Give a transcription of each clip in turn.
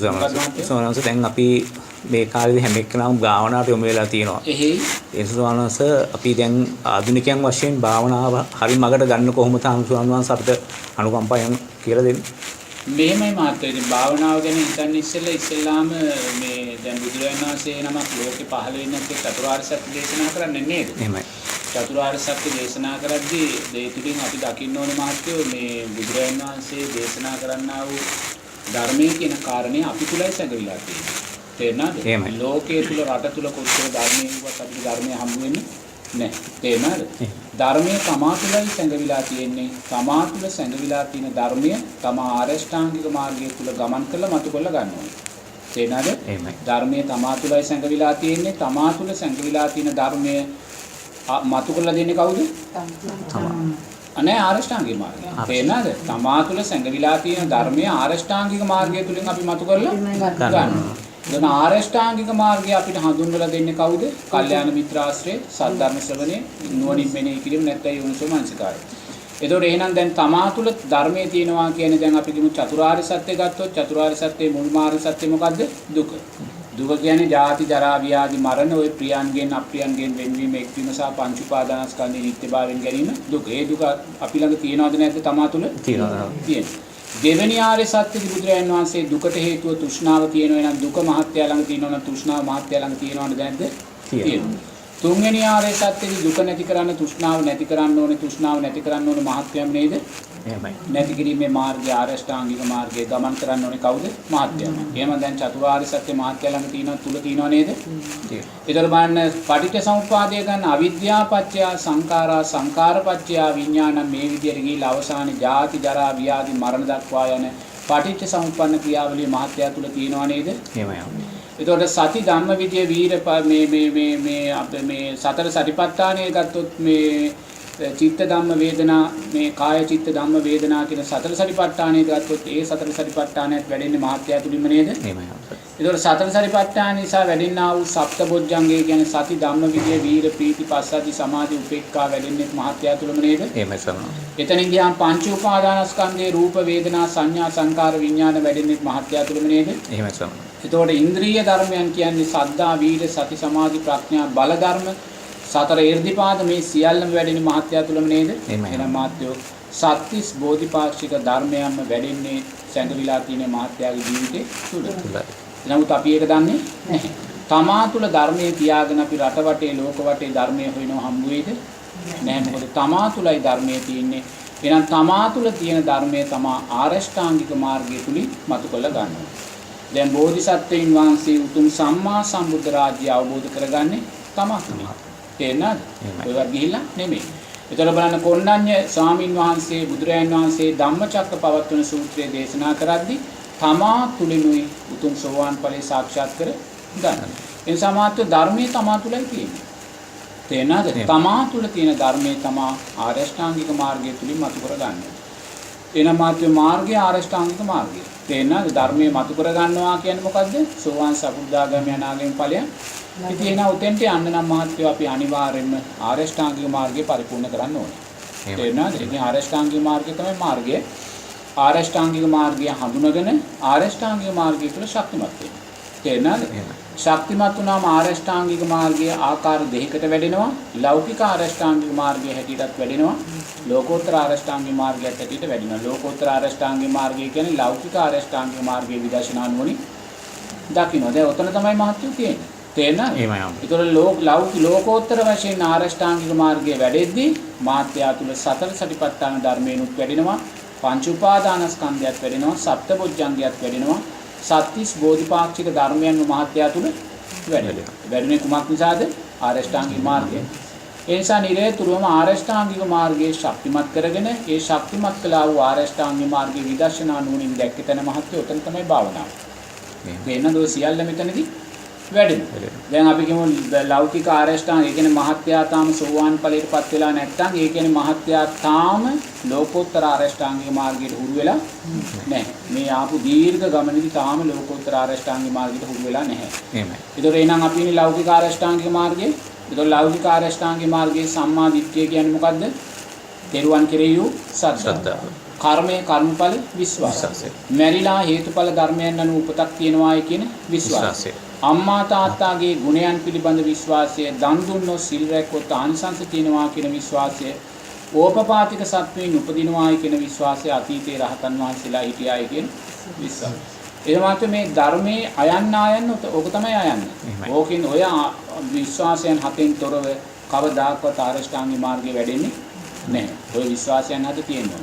ස්වාමීන් වහන්සේ දැන් අපි මේ කාලේදී හැම එක්කනම භාවනාවට යොමු වෙලා තියෙනවා. එහෙයි. ඒ නිසා ස්වාමීන් වහන්සේ අපි දැන් ආධුනිකයන් වශයෙන් භාවනාව හරි මගට ගන්න කොහොමද ස්වාමීන් වහන්සේ අපිට අනුකම්පාවෙන් කියලා දෙන්න. මෙහෙමයි මහත්තයෝ, ඉතින් භාවනාව ගැන හිතන්න ඉස්සෙල්ලාම මේ දැන් බුදුරජාණන් වහන්සේ නමක් ලෝකේ පහළ වෙන්නත් එක්ක චතුරාර්ය සත්‍ය දේශනා කරන්නේ නේද? එහෙමයි. චතුරාර්ය සත්‍ය දේශනා කරද්දී ඒ තුලින් අපි දකින්න ඕනේ මහත්තයෝ, මේ බුදුරජාණන් වහන්සේ දේශනා කරන්නා වූ ධර්මයේ කියන කාරණේ අපි තුලයි සැඟවිලා තියෙන්නේ. තේරුණාද? ලෝකයේ තුල රට තුල කොච්චර ධර්මයේ වුවත් අපිට ධර්මය හම්බ වෙන්නේ නැහැ. තේරුණාද? ධර්මයේ තමා තුලයි සැඟවිලා තියෙන්නේ. තමා තුල සැඟවිලා තියෙන ධර්මය තමා ආරෂ්ඨාංගික මාර්ගය තුල ගමන් කරලා මතු කරලා ගන්න ඕනේ. තේරුණාද? ධර්මයේ තමා තුලයි සැඟවිලා තියෙන්නේ. තමා තුල සැඟවිලා තියෙන ධර්මය මතු කරලා දෙන්නේ කවුද? තමා. අනේ ආරෂ්ඨාංගික මාර්ගය. තේරුණාද? තමා තුල සැඟවිලා තියෙන ධර්මය ආරෂ්ඨාංගික මාර්ගය තුලින් අපි මතු කරලා ගන්නවා. එතන ආරෂ්ඨාංගික මාර්ගය අපිට හඳුන්වලා දෙන්නේ කවුද? කල්යාණ මිත්‍රාශ්‍රය, සද්ධර්ම ශ්‍රවණය, නුවණින් මෙනෙහි කිරීම, නැත්නම් යෝනිසෝ මනසිකාරය. එතකොට එහෙනම් දැන් තමා තුල ධර්මයේ තියෙනවා කියන්නේ දැන් අපි කියමු චතුරාර්ය සත්‍ය ගත්තොත් චතුරාර්ය සත්‍යයේ මුල් මාර්ග සත්‍ය මොකද්ද? දුක. දුක කියන්නේ ජාති, ජරා, ව්‍යාධි, මරණ ඔය ප්‍රියන්ගෙන් අප්‍රියන්ගෙන් වෙන්වීම, එක්වීම සහ පංච උපාදානස්කන්ධයේ නිත්‍යභාවයෙන් ගැනීම දුක. ඒ දුක අපි ළඟ තියෙනවද නැද්ද තමා තුල? තියෙනවා. තියෙනවා. දෙවෙනි ආර්ය සත්‍යදී බුදුරජාණන් වහන්සේ දුකට හේතුව තෘෂ්ණාව තියෙනවා නම් දුක මහත්ය ළඟ තියෙනවා නම් තෘෂ්ණාව මහත්ය ළඟ තියෙනවද නැද්ද? තියෙනවා. තුන්වෙනි ආර්ය සත්‍යදී දුක නැති කරන්න තෘෂ්ණාව නැති කරන්න ඕනේ, තෘෂ්ණාව නැති කරන්න ඕනේ මහත්යම නේද? එහෙමයි. නැති කිරීමේ මාර්ගය ආර්ය අෂ්ටාංගික මාර්ගය ගමන් කරන්න ඕනේ කවුද? මහත්යම. එහෙම දැන් චතුරාර්ය සත්‍ය මහත්ය ළඟ තියෙනවා තුල තියෙනව නේද? තියෙනවා. ඒතර බලන්න පටිච්ච සමුප්පාදය ගන්න අවිද්‍යා පත්‍ය සංඛාරා සංඛාර පත්‍ය විඥාන මේ විදියට ගිහිල්ලා අවසානයේ ජාති ජරා ව්‍යාධි මරණ දක්වා යන පටිච්ච සමුප්පන්න ක්‍රියාවලිය මහත්ය තුල තියෙනව නේද? එහෙමයි. එතකොට සති ධම්ම විජය වීර මේ මේ මේ මේ අපේ මේ සතර සතිපට්ඨානය ගත්තොත් මේ චිත්ත ධම්ම වේදනා මේ කාය චිත්ත ධම්ම වේදනා කියන සතර සතිපට්ඨානය ගත්තොත් ඒ සතර සතිපට්ඨානයත් වැඩෙන්නේ මහත්ය තුලින්ම නේද? එහෙමයි. එතකොට සතර සතිපට්ඨාන නිසා වැඩෙන්නා වූ සප්තබොජ්ජංගය කියන්නේ සති ධම්ම විජය වීර ප්‍රීති පස්සද්ධි සමාධි උපේක්ඛා වැඩෙන්නේ මහත්ය තුලම නේද? එහෙමයි සමහර. එතනින් ගියාම පංච උපාදානස්කන්ධයේ රූප වේදනා සංඥා සංකාර විඥාන වැඩෙන්නේ මහත්ය තුලම නේද? එහෙමයි සමහර. එතකොට ඉන්ද්‍රිය ධර්මයන් කියන්නේ සද්ධා වීර සති සමාධි ප්‍රඥා බල ධර්ම සතර ඊර්ධිපාද මේ සියල්ලම වැඩෙන්නේ මහත්ය තුලම නේද? එහෙනම් මහත්යෝ සත්‍තිස් බෝධිපාක්ෂික ධර්මයන්ම වැඩෙන්නේ සැඟවිලා තියෙන මහත්යාගේ ජීවිතේ තුල. නමුත් අපි ඒක දන්නේ නැහැ. තමා තුල ධර්මයේ තියාගෙන අපි රට වටේ ලෝක වටේ ධර්මයේ හොයනවා හම්බ වෙයිද? නැහැ. මොකද තමා තුලයි ධර්මයේ තියෙන්නේ. එහෙනම් තමා තුල තියෙන ධර්මයේ තමා ආරෂ්ඨාංගික මාර්ගය තුලින් මතු කරලා ගන්නවා. දැන් බෝධිසත්වයින් වහන්සේ උතුම් සම්මා සම්බුද්ධ රාජ්‍ය අවබෝධ කරගන්නේ තමා තුලින්. තේරෙනවද? ඔයවත් ගිහිල්ලා නෙමෙයි. එතකොට බලන්න කොණ්ඩඤ්ඤ ස්වාමින් වහන්සේ බුදුරජාන් වහන්සේ ධම්මචක්ක පවත්වන සූත්‍රය දේශනා කරද්දී තමා තුලිනුයි උතුම් සෝවාන් ඵලය සාක්ෂාත් කර ගන්න. ඒ නිසා මාත්‍ය ධර්මයේ තමා තුලයි තියෙන්නේ. තේරෙනවද? තමා තුල තියෙන ධර්මයේ තමා ආර්යෂ්ටාංගික මාර්ගය තුලින් මතු කර ගන්න. එනම් මාත්‍ය මාර්ගය ආර්යෂ්ටාංගික මාර්ගය. තේරෙනවද? ධර්මයේ මතු කර ගන්නවා කියන්නේ මොකද්ද? සෝවාන් සකෘදාගාමී අනාගාමී ඵලයන්. ඉතින් එහෙනම් උතෙන්ට යන්න නම් මහත්යෝ අපි අනිවාර්යයෙන්ම ආර්යෂ්ටාංගික මාර්ගය පරිපූර්ණ කරන්න ඕනේ. තේරෙනවද? ඉතින් ආර්යෂ්ටාංගික මාර්ගය තමයි මාර්ගය. ආර්යෂ්ටාංගික මාර්ගය හඳුනගෙන ආර්යෂ්ටාංගික මාර්ගය තුළ ශක්තිමත් වෙන්න. තේරෙනවද? ශක්තිමත් වුණාම ආර්යෂ්ටාංගික මාර්ගය ආකාර දෙකකට වැඩෙනවා. ලෞකික ආර්යෂ්ටාංගික මාර්ගය හැටියටත් වැඩෙනවා. ලෝකෝත්තර ආර්යෂ්ටාංගික මාර්ගයත් හැටියට වැඩෙනවා. ලෝකෝත්තර ආර්යෂ්ටාංගික මාර්ගය කියන්නේ ලෞකික ආර්යෂ්ටාංගික මාර්ගයේ විදර්ශනා නුවණින් දකින්න. දැන් ඔතන තමයි මහත්යෝ තියෙන්නේ. තේරෙනවද? එහෙමයි. ඒතකොට ලෝකෝත්තර වශයෙන් ආරෂ්ඨාංගික මාර්ගයේ වැඩෙද්දී මාත්‍යා තුල සතර සතිපට්ඨාන ධර්මේනුත් වැඩෙනවා, පංච උපාදානස්කන්ධයත් වැඩෙනවා, සප්තබොජ්ජංගයත් වැඩෙනවා, සත්‍තිස් බෝධිපාක්ෂික ධර්මයන්ම මහත්යා තුල වැඩෙනවා. වැඩුණේ කුමක් නිසාද? ආරෂ්ඨාංගික මාර්ගය. ඒ නිසා නිරේතුරුවම ආරෂ්ඨාංගික මාර්ගයේ ශක්තිමත් කරගෙන ඒ ශක්තිමත් කළා වූ ආරෂ්ඨාංගික මාර්ගයේ විදර්ශනා නුවණින් දැක්ක තැන මහත්ය ඔතන තමයි භාවනාව. තේරෙනවද? ඔය සියල්ල මෙතනදී වැඩෙනවා. දැන් අපි කියමු ලෞකික ආරෂ්ඨාංග, ඒ කියන්නේ මහත්යා තාම සෝවාන් ඵලයටපත් වෙලා නැත්නම් ඒ කියන්නේ මහත්යා තාම ලෝකෝත්තර ආරෂ්ඨාංගික මාර්ගයට හුරු වෙලා නැහැ. මේ ආපු දීර්ඝ ගමනේදී තාම ලෝකෝත්තර ආරෂ්ඨාංගික මාර්ගයට හුරු වෙලා නැහැ. එහෙමයි. ඒතකොට එහෙනම් අපි ඉන්නේ ලෞකික ආරෂ්ඨාංගික මාර්ගයේ. ඒතකොට ලෞකික ආරෂ්ඨාංගික මාර්ගයේ සම්මා දිට්ඨිය කියන්නේ මොකද්ද? තෙරුවන් කෙරෙහි වූ ශ්‍රද්ධාව. කර්මයේ කර්මඵල විශ්වාසය. මැරිලා හේතුඵල ධර්මයන් අනුව උපතක් තියෙනවායි කියන විශ්වාසය. අම්මා තාත්තාගේ ගුණයන් පිළිබඳ විශ්වාසය, දන් දුන්නොත් සිල් රැක්කොත් ආනිසංස තියෙනවා කියන විශ්වාසය, ඕපපාතික සත්වයින් උපදිනවායි කියන විශ්වාසය, අතීතයේ රහතන් වහන්සේලා හිටියායි කියන විශ්වාසය. ඒ මාත්‍ර මේ ධර්මයේ අයන්න ආයන්න ඕක තමයි අයන්න. ඕකෙන් ඔය විශ්වාසයන් හතෙන් තොරව කවදාකවත් ආරෂ්ඨාංග මාර්ගයේ වැඩෙන්නේ නැහැ. ඔය විශ්වාසයන් හත තියෙනවා.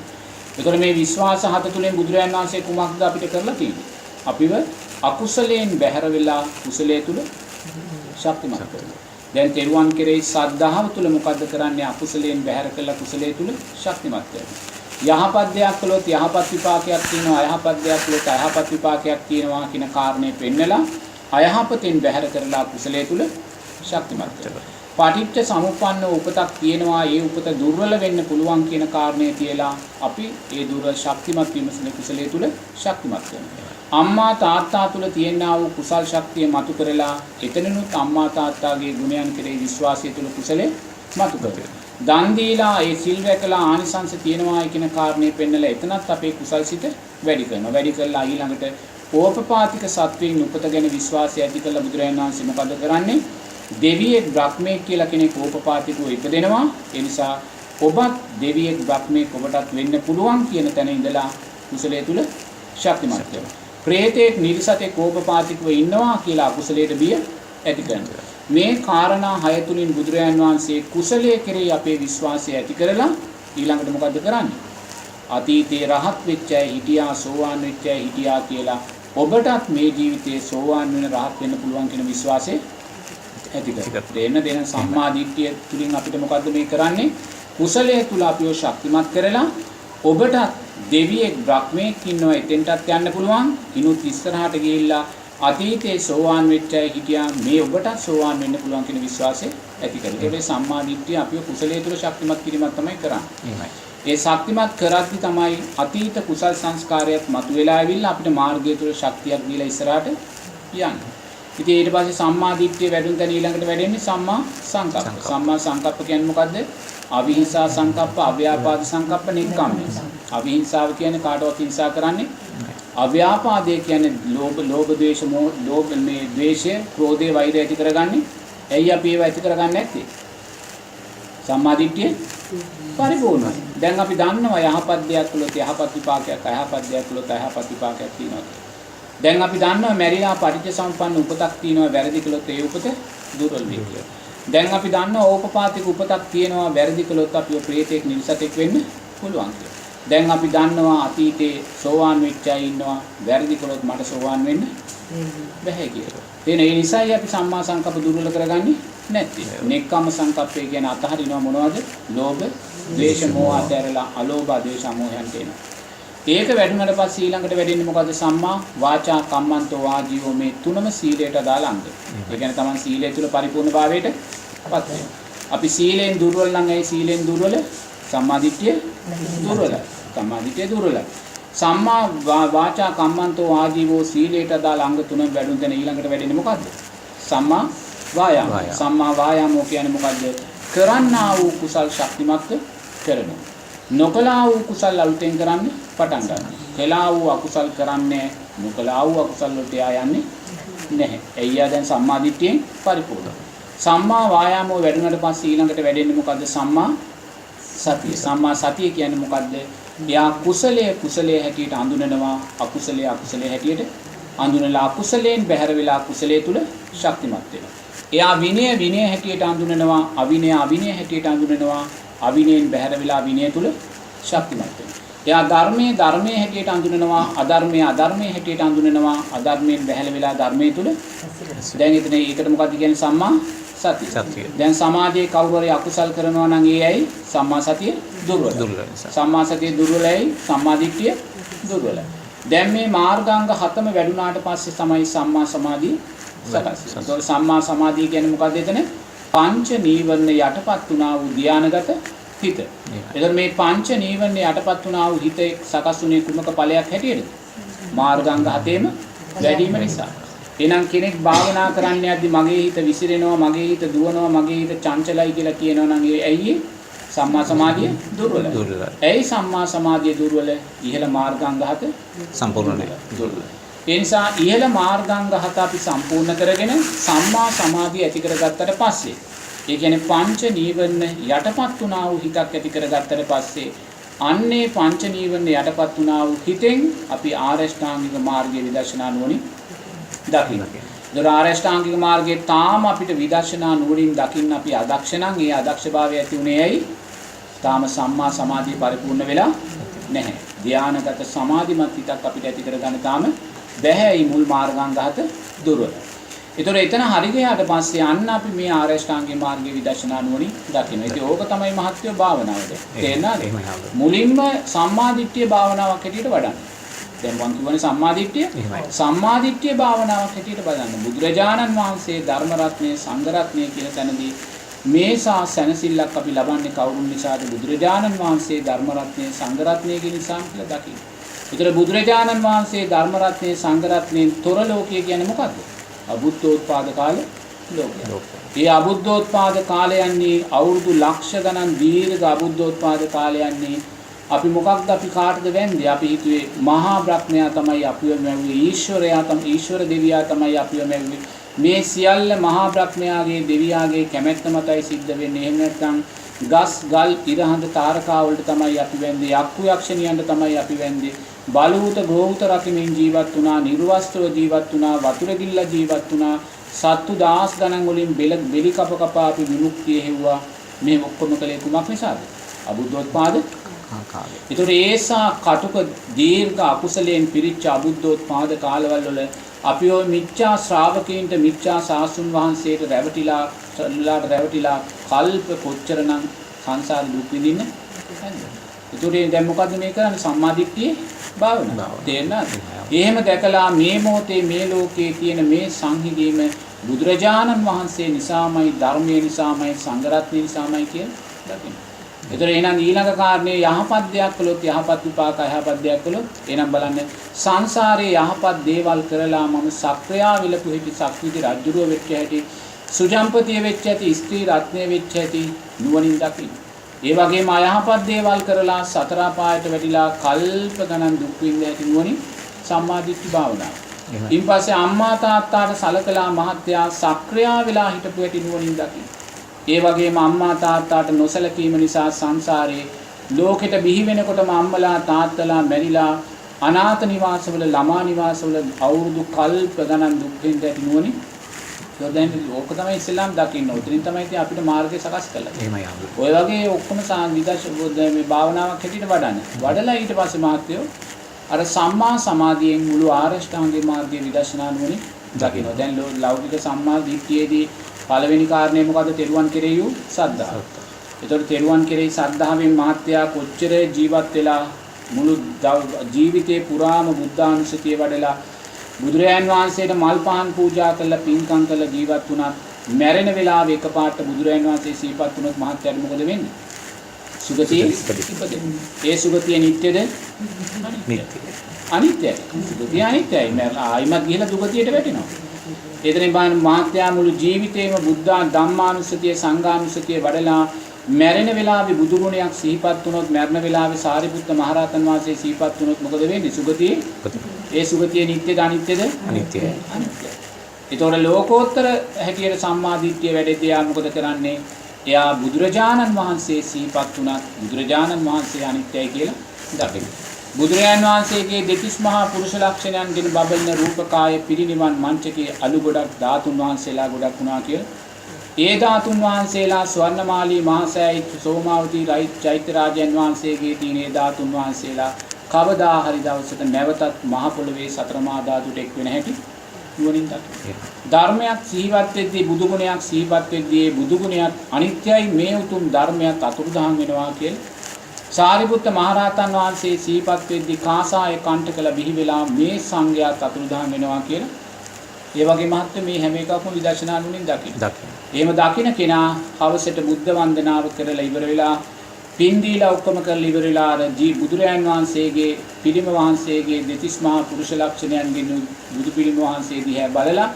ඒතකොට මේ විශ්වාස හත තුලින් බුදුරජාණන් වහන්සේ කුමක්ද අපිට කරලා තියෙන්නේ? අපිව අකුසලයෙන් බැහැර වෙලා කුසලයේ තුල ශක්තිමත් කරනවා. දැන් තෙරුවන් කෙරෙහි සද්ධාව තුල මොකද්ද කරන්නේ? අකුසලයෙන් බැහැර කළා කුසලයේ තුල ශක්තිමත් කරනවා. යහපත් දෙයක් කළොත් යහපත් විපාකයක් තියෙනවා, අයහපත් දෙයක් කළොත් අයහපත් විපාකයක් තියෙනවා කියන කාරණේ පෙන්නලා අයහපතෙන් බැහැර කරලා කුසලයේ තුල ශක්තිමත් කරනවා. පටිච්ච සමුප්පන්න උපතක් තියෙනවා, ඒ උපත දුර්වල වෙන්න පුළුවන් කියන කාරණේ තියලා අපි ඒ දුර්වල ශක්තිමත් වීම සඳහා කුසලයේ තුල ශක්තිමත් කරනවා. අම්මා තාත්තා තුල තියෙනා වූ කුසල් ශක්තිය මතු කරලා එතනනුත් අම්මා තාත්තාගේ ගුණයන් කෙරෙහි විශ්වාසය තුල කුසලයේ මතු කරනවා. දන් දීලා ඒ සිල් රැකලා ආනිසංස තියෙනවායි කියන කාරණේ පෙන්නලා එතනත් අපේ කුසල් සිත වැඩි කරනවා. වැඩි කරලා ඊළඟට ඕපපාතික සත්වයින් උපත ගැන විශ්වාසය ඇති කරලා බුදුරජාණන් වහන්සේ මොකද කරන්නේ? දෙවියෙක් බ්‍රහ්මයෙක් කියලා කෙනෙක් ඕපපාතිකව ඉපදෙනවා. ඒ නිසා ඔබත් දෙවියෙක් බ්‍රහ්මයෙක් ඔබටත් වෙන්න පුළුවන් කියන තැන ඉඳලා කුසලයේ තුල ශක්තිමත් වෙනවා. ප්‍රේතයෙක් නිරිසතෙක් ඕපපාතිකව ඉන්නවා කියලා අකුසලයට බිය ඇති කරනවා. මේ කාරණා හය තුලින් බුදුරජාන් වහන්සේ කුසලයේ කෙරෙහි අපේ විශ්වාසය ඇති කරලා ඊළඟට මොකද්ද කරන්නේ? අතීතේ රහත් වෙච්ච අය හිටියා, සෝවාන් වෙච්ච අය හිටියා කියලා ඔබටත් මේ ජීවිතයේ සෝවාන් වෙන රහත් වෙන්න පුළුවන් කියන විශ්වාසය ඇති කරගන්න. දෙන්න දෙන සම්මා දිට්ඨිය තුලින් අපිට මොකද්ද මේ කරන්නේ? කුසලයේ තුල අපිව ශක්තිමත් කරලා ඔබටත් දෙවියෙක් බ්‍රහ්මයෙක් ඉන්නවා, එතෙන්ටත් යන්න පුළුවන්. ඉනුත් ඉස්සරහට ගිහිල්ලා අතීතයේ සෝවාන් වෙච්ච අය හිටියා, මේ ඔබටත් සෝවාන් වෙන්න පුළුවන් කියන විශ්වාසය ඇති කරගන්න. ඒ සම්මා දිට්ඨිය අපිව කුසලයේ තුල ශක්තිමත් කිරීමක් තමයි කරන්නේ. ඒ ශක්තිමත් කරද්දි තමයි අතීත කුසල් සංස්කාරයක් මතුවලා ඇවිල්ලා අපිට මාර්ගය තුල ශක්තියක් දීලා ඉස්සරහට යන්නේ. ඉතින් ඊට පස්සේ සම්මා දිට්ඨිය වැඩුණ තැන ඊළඟට වැඩෙන්නේ සම්මා සංකප්ප. සම්මා සංකප්ප කියන්නේ මොකද්ද? අවිහිංසා සංකප්ප, අව්‍යාපාද සංකප්ප, නෙක්ඛම්ම. අවිහිංසාව කියන්නේ කාටවත් හිංසා කරන්නේ. අව්‍යාපාදය කියන්නේ ලෝභ, ද්වේෂ, මෝහ, ලෝභ මේ ද්වේෂය, ක්‍රෝධය, වෛරය ඇති කරගන්නේ. ඇයි අපි ඒවා ඇති කරගන්නේ නැත්තේ? සම්මා දිට්ඨිය පරිපූර්ණයි. දැන් අපි දන්නවා යහපත් දෙයක් කළොත් යහපත් විපාකයක්, අයහපත් දෙයක් කළොත් අයහපත් විපාකයක් තියෙනවා කියලා. දැන් අපි දන්නවා මැරිලා පටිච්චසමුප්පන්න උපතක් තියෙනවා, වැරදි කළොත් ඒ උපත දුර්වල වෙයි කියලා. දැන් අපි දන්නවා ඕපපාතික උපතක් තියෙනවා, වැරදි කළොත් අපිව ප්‍රේතෙක් නිරිසතෙක් වෙන්න පුළුවන් කියලා. දැන් අපි දන්නවා අතීතේ සෝවාන් වෙච්ච අය ඉන්නවා, වැරදි කළොත් මට සෝවාන් වෙන්න බැහැ කියලා. එහෙනම් ඒ නිසායි අපි සම්මා සංකප්ප දුර්වල කරගන්නේ නැත්තේ. නෙක්ඛම්ම සංකප්පය කියන්නේ අතහරිනවා මොනවද? ලෝභ, ද්වේෂ, මෝහ අතහැරලා අලෝභ, ද්වේෂ, මෝහයන්ට එනවා. ඒක වැඩුණාට පස්සේ ඊළඟට වැඩෙන්නේ මොකද්ද? සම්මා වාචා කම්මන්තෝ ආජීවෝ මේ තුනම සීලයට අදාළ අංග. ඒ කියන්නේ තමන් සීලය තුල පරිපූර්ණ භාවයට පත් වෙනවා. අපි සීලෙන් දුර්වල නම් ඇයි සීලෙන් දුර්වල? සම්මා දිට්ඨිය දුර්වලයි. සම්මා දිට්ඨිය දුර්වලයි. සම්මා වාචා කම්මන්තෝ ආජීවෝ සීලයට අදාළ අංග තුනම වැඩුණ තැන ඊළඟට වැඩෙන්නේ මොකද්ද? සම්මා වායාම. සම්මා වායාමෝ කියන්නේ මොකද්ද? කරන්නා වූ කුසල් ශක්තිමත් කරනවා. නොකලා වූ කුසල් අලුතෙන් කරන්න පටන් ගන්නවා. කළා වූ අකුසල් කරන්නේ නොකලා වූ අකුසල් වලට යා යන්නේ නැහැ. එయ్యා දැන් සම්මා දිට්ඨියෙන් පරිපූර්ණයි. සම්මා වායාමෝ වැඩුණාට පස්සේ ඊළඟට වැඩෙන්නේ මොකද්ද? සම්මා සතිය. සම්මා සතිය කියන්නේ මොකද්ද? එයා කුසලයේ කුසලයේ හැටියට අඳුනනවා, අකුසලයේ අකුසලයේ හැටියට අඳුනලා අකුසලයෙන් බැහැර වෙලා කුසලයේ තුල ශක්තිමත් වෙනවා. එයා විනය විනය හැටියට අඳුනනවා, අවිනය අවිනය හැටියට අඳුනනවා, අවිනයෙන් බැහැර වෙලා විනය තුල ශක්තිමත් වෙනවා. එයා ධර්මයේ ධර්මයේ හැටියට අඳුනනවා, අධර්මයේ අධර්මයේ හැටියට අඳුනනවා, අධර්මයෙන් බැහැර වෙලා ධර්මයේ තුල. දැන් එතන ඒකට මොකද්ද කියන්නේ? සම්මා සතිය. දැන් සමාජයේ කවුරු හරි අකුසල් කරනවා නම් ඒ ඇයි? සම්මා සතිය දුර්වලයි. සම්මා සතිය දුර්වලයි, සම්මා දිට්ඨිය දුර්වලයි. දැන් මේ මාර්ගාංග හතම වැඩුණාට පස්සේ තමයි සම්මා සමාධිය සකස් වෙන්නේ. ඒතකොට සම්මා සමාධිය කියන්නේ මොකද්ද එතන? පංච නීවරණ යටපත් වුණා වූ ධානාගත හිත. එතකොට මේ පංච නීවරණ යටපත් වුණා වූ හිත සකස් වුණේ කුමක ඵලයක් හැටියටද? මාර්ගාංග හතේම වැඩිම නිසා. එහෙනම් කෙනෙක් භාවනා කරන්න යද්දි මගේ හිත විසිරෙනවා, මගේ හිත දුවනවා, මගේ හිත චංචලයි කියලා කියනවා නම් ඒ ඇයි? සම්මා සමාධිය දුර්වලයි. ඇයි සම්මා සමාධිය දුර්වල? ඉහළ මාර්ගාංග හත සම්පූර්ණ නැහැ. දුර්වලයි. ඒ නිසා ඉහළ මාර්ගාංග හත අපි සම්පූර්ණ කරගෙන සම්මා සමාධිය ඇති කරගත්තට පස්සේ, ඒ කියන්නේ පංච නීවරණ යටපත් වුණා වූ හිතක් ඇති කරගත්තට පස්සේ, අන්නේ පංච නීවරණ යටපත් වුණා වූ හිතෙන් අපි ආර්ය අෂ්ටාංගික මාර්ගයේ විදර්ශනා නුවණින් දකින්න. ඒතර ආර්ය අෂ්ටාංගික මාර්ගයේ තාම අපිට විදර්ශනා නුවණින් දකින්න අපි අදක්ෂ නම්, ඒ අදක්ෂභාවය ඇති උනේ ඇයි? තාම සම්මා සමාධිය පරිපූර්ණ වෙලා නැහැ. ධානාගත සමාධිමත් හිතක් අපිට ඇති කරගන්න තාම බැහැ. මේ මුල් මාර්ගාංග හත දුර්වලයි. ඒතර එතන හරි ගියාට පස්සේ අන්න අපි මේ ආර්ය අෂ්ටාංගික මාර්ගයේ විදර්ශනා නුවණින් දකිනවා. ඉතින් ඕක තමයි මහත්වය භාවනාව දැන්. තේරෙනවද? මුලින්ම සම්මා දිට්ඨිය භාවනාවක් හැටියට වඩන්න. දැන් මං කියවනේ සම්මා දිට්ඨිය. සම්මා දිට්ඨිය භාවනාවක් හැටියට බලන්න. බුදුරජාණන් වහන්සේ ධර්ම රත්නය, සංඝ රත්නය කියන තැනදී මේසා සැනසෙල්ලක් අපි ලබන්නේ කවුරුන් නිසාද? බුදුරජාණන් වහන්සේ ධර්ම රත්නය, සංඝ රත්නය කියන නිසා කියලා දකින්න. ඒතර බුදුරජාණන් වහන්සේ ධර්ම රත්නය, සංඝ රත්නයෙන් තොර ලෝකය කියන්නේ මොකද්ද? අබුද්ධෝත්පාද කාල ලෝකය. ඒ අබුද්ධෝත්පාද කාලයන්නේ අවුරුදු ලක්ෂ ගණන් දීර්ඝ අබුද්ධෝත්පාද කාලයන්නේ අපි මොකක්ද, අපි කාටද වැන්දේ? අපි හිතුවේ මහා බ්‍රහ්මයා තමයි අපිව මැව්වේ, ඊශ්වරයා තමයි, ඊශ්වර දෙවියා තමයි අපිව මැව්වේ. මේ සියල්ල මහා බ්‍රහ්මයාගේ දෙවියාගේ කැමැත්ත මතයි සිද්ධ වෙන්නේ. එහෙම නැත්නම් ගස් ගල් ඉරහඳ තාරකා වලට තමයි අපි වැන්දේ, යක්කු යක්ෂණියන්ට තමයි අපි වැන්දේ. බලූත ගෝහුත රකිමින් ජීවත් වුණා, නිර්වස්ත්‍රව ජීවත් වුණා, වතුර ගිල්ලා ජීවත් වුණා, සත්තු දහස් ගණන් වලින් බෙලි කප කපා අපි විමුක්තිය හෙව්වා. මේ ඔක්කොම කළේ කුමක් නිසාද? අබුද්ධෝත්පාද කාලය. ඒතකොට ඒසා කටුක දීර්ඝ අකුසලයෙන් පිරිච්ච අබුද්ධෝත්පාද කාලවල වල අපි ඔය මිච්ඡා ශ්‍රාවකීන්ට, මිච්ඡා සාසුන් වහන්සේට රැවටිලා කල්ප කොච්චරනම් සංසාර දුක් විඳින්න ඇද්ද? ඒතකොට දැන් මොකද්ද මේ කරන්නේ? සම්මා දිට්ඨියේ භාවනාව. තේරෙනවද? එහෙම දැකලා මේ මොහොතේ මේ ලෝකයේ තියෙන මේ සංහිඳීම බුදුරජාණන් වහන්සේ නිසාමයි, ධර්මයේ නිසාමයි, සංඝ රත්නය නිසාමයි කියලා දකින්න. ඒතර එහෙනම් ඊළඟ කාරණේ යහපත් දෙයක් කළොත් යහපත් විපාක, අයහපත් දෙයක් කළොත් එහෙනම් බලන්න සංසාරේ යහපත් දේවල් කරලා මම සක්‍රියා විලපු හැටි, සක්විති රජුරුව වෙච්ච හැටි, සුජම්පතිය වෙච්ච හැටි, ස්ත්‍රී රත්නය වෙච්ච හැටි නුවණින් දකින්න. ඒ වගේම අයහපත් දේවල් කරලා සතර අපායට වැටිලා කල්ප ගණන් දුක් විඳ හැටි නුවණින් සම්මා දිට්ඨි භාවනාව. ඊපස්සේ අම්මා තාත්තාට සලකලා මහත්තයා සක්‍රියා වෙලා හිටපු හැටි නුවණින් දකින්න. ඒ වගේම අම්මා තාත්තාට නොසලකීම නිසා සංසාරේ ලෝකෙට බිහි වෙනකොටම අම්මලා තාත්තලා මැරිලා අනාථ නිවාසවල, ළමා නිවාසවල අවුරුදු කල්ප ගණන් දුක් විඳ ඇති නුවණින්. ඒක දැන් ඕක තමයි ඉස්සෙල්ලාම දකින්න. උතනින් තමයි ඉතින් අපිට මාර්ගය සකස් කරලා දෙන්නේ. එහෙමයි ආවු. ඔය වගේ ඔක්කොම විදර්ශ මේ භාවනාවක් හැටියට වඩන්න. වඩලා ඊට පස්සේ මහත්තයෝ අර සම්මා සමාධියෙන් මුළු ආර්ය අෂ්ටාංගික මාර්ගයේ විදර්ශනා නුවණින් දකින්න. දැන් ලෞකික සම්මා දිට්ඨියේදී පළවෙනි කාරණේ මොකද්ද? තෙරුවන් කෙරෙහි වූ සද්ධාව. ඒතකොට තෙරුවන් කෙරෙහි සද්ධාවෙන් මහත්තයා කොච්චර ජීවත් වෙලා මුළු ජීවිතේ පුරාම බුද්ධානුස්සතිය වඩලා බුදුරයන් වහන්සේට මල් පහන් පූජා කරලා පින්කම් කරලා ජීවත් වුණත් මැරෙන වෙලාවේ එකපාරට බුදුරයන් වහන්සේ සිහිපත් වුණොත් මහත්තයාට මොකද වෙන්නේ? සුගතියේ ඉපදෙනවා. ඒ සුගතිය නිට්ටයද? නිට්ටයයි. අනිත්‍යයි. සුගතිය අනිත්‍යයි. මැරලා ආයිමත් ගිහලා දුගතියට වැටෙනවා. එතනින් බලන්න මහත්තයා මුළු ජීවිතේම බුද්ධා ධම්මානුස්සතිය සංඝානුස්සතිය වඩලා මැරෙන වෙලාවේ බුදු ගුණයක් සිහිපත් වුණොත්, මැරෙන වෙලාවේ සාරිපුත්ත මහරහතන් වහන්සේ සිහිපත් වුණොත් මොකද වෙන්නේ? සුගතියේ. ඒ සුගතිය නිට්ටයද අනිත්‍යද? අනිත්‍යයි. අනිත්‍යයි. ඒතකොට ලෝකෝත්තර හැටියට සම්මා දිට්ඨිය වැඩෙද්දී එයා මොකද කරන්නේ? එයා බුදුරජාණන් වහන්සේ සිහිපත් වුණත් බුදුරජාණන් වහන්සේ අනිත්‍යයි කියලා දකිනවා. බුදුරජාණන් වහන්සේගේ දෙතිස් මහා පුරුෂ ලක්ෂණයන්ගෙන් බබලන රූපකාය පිරිනිවන් මංචකයේ අලු ගොඩක් ධාතුන් වහන්සේලා ගොඩක් වුණා කියලා. ඒ ධාතුන් වහන්සේලා ස්වර්ණමාලී මහසෑයි සෝමාවතී චෛත්‍ය රාජයන් වහන්සේගේ තියෙන ඒ ධාතුන් වහන්සේලා කවදා හරි දවසක නැවතත් මහ පොළවේ සතර මහා ධාතුට එක් වෙන හැටි නුවණින් දකිනවා. ධර්මයක් සිහිවත් වෙද්දී, බුදු ගුණයක් සිහිපත් වෙද්දී ඒ බුදු ගුණයත් අනිත්‍යයි, මේ උතුම් ධර්මයක් අතුරුදහන් වෙනවා කියලා. සාරිපුත්ත මහරහතන් වහන්සේ සිහිපත් වෙද්දී කාසාය කණ්ඨකල බිහි වෙලා මේ සංඝයාත් අතුරුදහන් වෙනවා කියලා. ඒ වගේ මහත්ව මේ හැම එකක්ම විදර්ශනා නුවණින් දකිනවා. එහෙම දකින කෙනා හවසට බුද්ධ වන්දනාව කරලා ඉවර වෙලා පින් දීලා ඔක්කොම කරලා ඉවර වෙලා අර බුදුරයන් වහන්සේගේ පිළිම වහන්සේගේ දෙතිස් මහා පුරුෂ ලක්ෂණයන්ගෙන් බුදු පිළිම වහන්සේ දිහා බලලා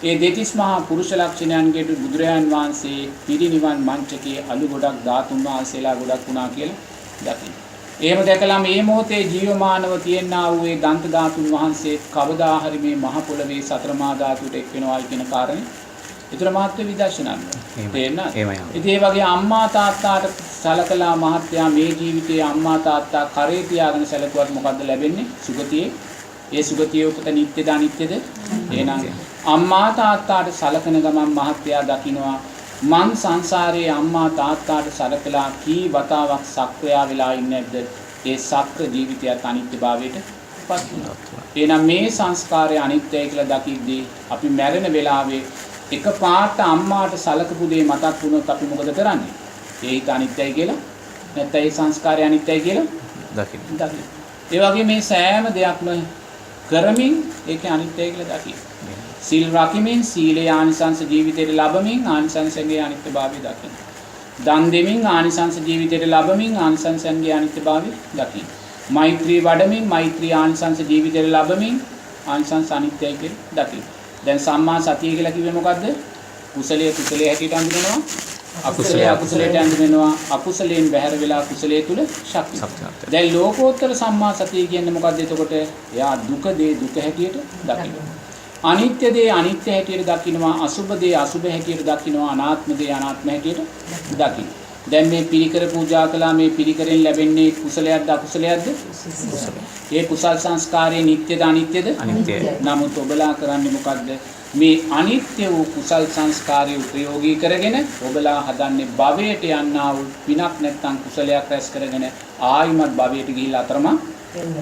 ඒ දෙතිස් මහා පුරුෂ ලක්ෂණයන්ගේ බුදුරජාන් වහන්සේ පිරිනිවන් මංචකයේ අලු ගොඩක් ධාතුන් වහන්සේලා ගොඩක් වුණා කියලා දකින්න. එහෙම දැකලා මේ මොහොතේ ජීවමානව තියෙනා වූ ඒ දන්ත ධාතුන් වහන්සේ කවදා හරි මේ මහ පොළවේ සතර මහා ධාතුවට එක් වෙනවායි කියන කාරණේ ඒතර මහත්ව විදර්ශනා කරනවා. තේරෙනවද? ඉතින් ඒ වගේ අම්මා තාත්තාට සලකලා මහත්යා මේ ජීවිතයේ අම්මා තාත්තා කරේ තියාගෙන සැලකුවත් මොකද්ද ලැබෙන්නේ? සුගතියේ. ඒ සුගතියේ උපත නිට්ටයද අනිත්‍යද? එහෙනම් අම්මා තාත්තාට සලකන ගමන් මහත්යා දකිනවා මං සංසාරයේ අම්මා තාත්තාට සලකලා කී වතාවක් සක්‍රියා වෙලා ඉන්නේ නැද්ද? ඒ සක්‍ර ජීවිතයත් අනිත්‍යභාවයට පත් වුණා. එහෙනම් මේ සංස්කාරය අනිත්‍යයි කියලා දකිද්දී අපි මැරෙන වෙලාවේ එක පාට අම්මාට සලකපු දේ මතක් වුණොත් අපි මොකද කරන්නේ? ඒ හිත අනිත්‍යයි කියලා නැත්නම් ඒ සංස්කාරය අනිත්‍යයි කියලා දකින්න. දකින්න. ඒ වගේ මේ සෑම දෙයක්ම කරමින් ඒක අනිත්‍යයි කියලා දකින්න. සිල් රකිමින් සීලේ ආනිසංස ජීවිතයට ලැබමින් ආනිසංසගේ අනිත්‍යභාවය දකින්න. දන් දෙමින් ආනිසංස ජීවිතයට ලැබමින් ආනිසංසයන්ගේ අනිත්‍යභාවය දකින්න. මෛත්‍රී වඩමින් මෛත්‍රී ආනිසංස ජීවිතයට ලැබමින් ආනිසංස අනිත්‍යයි කියලා දකින්න. දැන් සම්මා සතිය කියලා කිව්වේ මොකද්ද? කුසලයේ කුසලයේ හැටියට හඳුනනවා, අකුසලයේ අකුසලයට හඳුනනවා, අකුසලයෙන් බැහැර වෙලා කුසලයේ තුල ශක්තිය. දැන් ලෝකෝත්තර සම්මා සතිය කියන්නේ මොකද්ද එතකොට? එයා දුක දේ දුක හැටියට දකිනවා. අනිත්‍ය දේ අනිත්‍ය හැටියට දකිනවා, අසුභ දේ අසුභ හැටියට දකිනවා, අනාත්ම දේ අනාත්ම හැටියට දකිනවා. දැන් මේ පිරිකර පූජා කළා, මේ පිරිකරෙන් ලැබෙන්නේ කුසලයක්ද අකුසලයක්ද? කුසල. ඒ කුසල් සංස්කාරයේ නිට්ටයද අනිත්‍යද? අනිත්‍යයි. නමුත් ඔබලා කරන්නේ මොකද්ද? මේ අනිත්‍ය වූ කුසල් සංස්කාරය උපයෝගී කරගෙන ඔබලා හදන්නේ භවයට යන්නා වූ පිනක් නැත්තම් කුසලයක් රැස් කරගෙන ආයිමත් භවයට ගිහිල්ලා අතරමං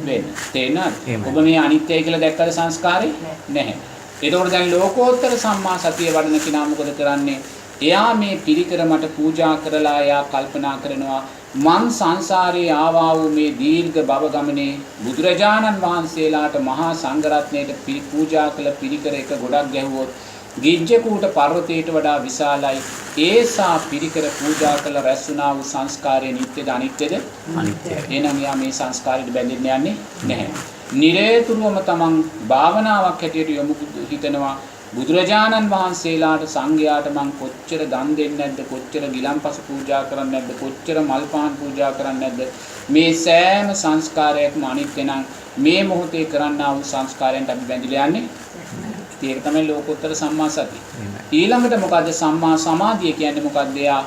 වෙන්න. තේරෙනවද? ඔබ මේ අනිත්‍යයි කියලා දැක්කද සංස්කාරේ? නැහැ. එතකොට දැන් ලෝකෝත්තර සම්මා සතිය වඩන කෙනා මොකද කරන්නේ? එයා මේ පිරිකර මට පූජා කරලා එයා කල්පනා කරනවා මං සංසාරේ ආවා වූ මේ දීර්ඝ භව ගමනේ බුදුරජාණන් වහන්සේලාට මහා සංඝරත්නයට පූජා කළ පිරිකර එක ගොඩක් ගැහුවොත් ගිජ්ජකූට පර්වතයට වඩා විශාලයි. ඒසා පිරිකර පූජා කළ රැස් වුණා වූ සංස්කාරය නිට්ටයද අනිත්‍යද? අනිත්‍යයි. එහෙනම් එයා මේ සංස්කාරයට බැඳෙන්න යන්නේ නැහැ. නිරේතුරුවම තමන් භාවනාවක් හැටියට යොමු හිතනවා බුදුරජාණන් වහන්සේලාට සංඝයාට මං කොච්චර දන් දෙන්නේ නැද්ද, කොච්චර ගිලන්පස පූජා කරන්නේ නැද්ද, කොච්චර මල් පහන් පූජා කරන්නේ නැද්ද, මේ සෑම සංස්කාරයක්ම අනිත්‍ය නම් මේ මොහොතේ කරන්නා වූ සංස්කාරයන්ට අපි බැඳිලා යන්නේ. ඉතින් ඒක තමයි ලෝකෝත්තර සම්මා සතිය. ඊළඟට මොකද්ද සම්මා සමාධිය කියන්නේ මොකද්ද? එයා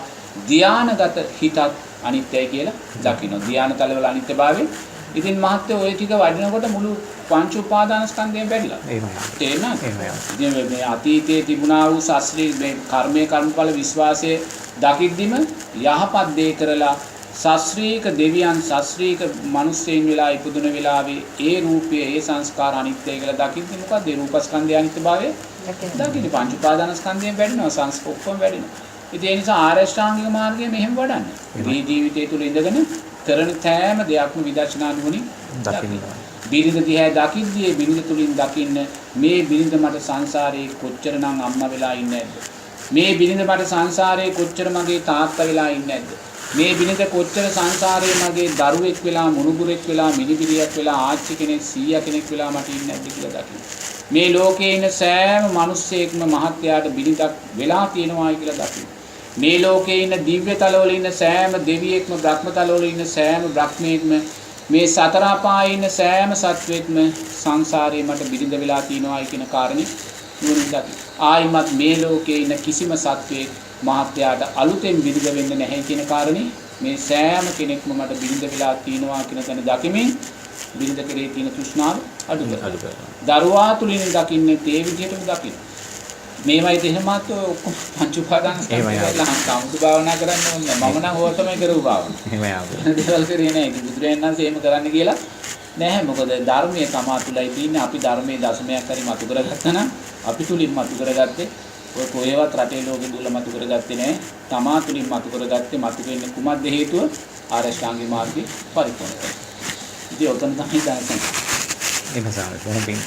ධානාගත හිතත් අනිත්‍යයි කියලා දකිනවා. ධානා තලවල අනිත්‍යභාවය. ඉතින් මහත්තයෝ ඔය ටික වඩිනකොට මුළු පංච උපාදානස්කන්ධයෙන් වැඩිලා. එහෙමයි. තේරෙනවද? එහෙමයි. ඉතින් මේ අතීතයේ තිබුණා වූ ශාස්ත්‍රීය මේ කර්මයේ කර්මඵල විශ්වාසයේ දකිද්දිම යහපත් දේ කරලා ශාස්ත්‍රීක දෙවියන් ශාස්ත්‍රීක මිනිස්සෙයින් වෙලා ඉපදුන වෙලාවේ ඒ රූපය ඒ සංස්කාර අනිත්‍යයි කියලා දකිද්දි මොකද්ද? ඒ රූපස්කන්ධයේ අනිත්‍යභාවය දකින්න පංච උපාදානස්කන්ධයෙන් වැඩිනවා, සංස්කාර ඔක්කොම වැඩිනවා. ඉතින් ඒ නිසා ආර්ය අෂ්ටාංගික මාර්ගය මෙහෙම වඩන්නේ. මේ ජීවිතය තුළ ඉඳගෙන කරන සෑම දෙයක්ම විදර්ශනා නුවණින් දකින්න. බිරිඳ දිහා දකිද්දී ඒ බිරිඳ තුලින් දකින්න මේ බිරිඳ මට සංසාරේ කොච්චරනම් අම්මා වෙලා ඉන්නේ නැද්ද? මේ බිරිඳ මට සංසාරේ කොච්චර මගේ තාත්තා වෙලා ඉන්නේ නැද්ද? මේ බිරිඳ කොච්චර සංසාරේ මගේ දරුවෙක් වෙලා, මුණුබුරෙක් වෙලා, මිනිබිරියක් වෙලා, ආච්චි කෙනෙක්, සීයා කෙනෙක් වෙලා මට ඉන්නේ නැද්ද කියලා දකින්න. මේ ලෝකේ ඉන්න සෑම මිනිස්සෙක්ම මහත්යාට බිරිඳක් වෙලා තියෙනවායි කියලා දකින්න. මේ ලෝකේ ඉන්න දිව්‍ය තලවල ඉන්න සෑම දෙවියෙක්ම, බ්‍රහ්ම තලවල ඉන්න සෑම බ්‍රහ්මයෙක්ම, මේ සතර අපායේ ඉන්න සෑම සත්වෙක්ම සංසාරේ මට බිරිඳ වෙලා තියෙනවායි කියන කාරණේ නුවණින් දකින්න. ආයිමත් මේ ලෝකේ ඉන්න කිසිම සත්වෙක් මහත්යාට අලුතෙන් බිරිඳ වෙන්න නැහැ කියන කාරණේ මේ සෑම කෙනෙක්ම මට බිරිඳ වෙලා තියෙනවා කියන තැන දකිමින් බිරිඳ කෙරෙහි තියෙන තෘෂ්ණාව අඩු කරනවා. දරුවා තුලින් දකින්නේ ඒ විදිහටම දකින්න. මේවයි දෙහමත් ඔක්කොම පංච උපාදාන ස්කන්ධය අමුතු භාවනා කරන්න ඕනේ නෑ. මම නම් ඕවා තමයි කරපු භාවනා. එහෙමයි ආ. දේවල් කරේ නෑ. ඉතින් බුදුරජාණන් වහන්සේ එහෙම කරන්න කියලා නැහැ. මොකද ධර්මයේ තමා තුලයි තියෙන්නේ. අපි ධර්මයේ දශමයක් හරි මතු කරගත්තා නම් අපි තුලින් මතු කරගත්තේ ඔය කොහෙවත් රටේ ලෝකෙ දුල මතු කරගත්තේ නෑ. තමා තුලින් මතු කරගත්තේ මතු වෙන්නේ කුමක්ද හේතුව? ආර්ය අෂ්ටාංගික මාර්ගය පරිපූර්ණ කරගන්න. ඉතින් ඔතන තමයි දැනගන්න. එහෙම සාමි බොහොම පිං.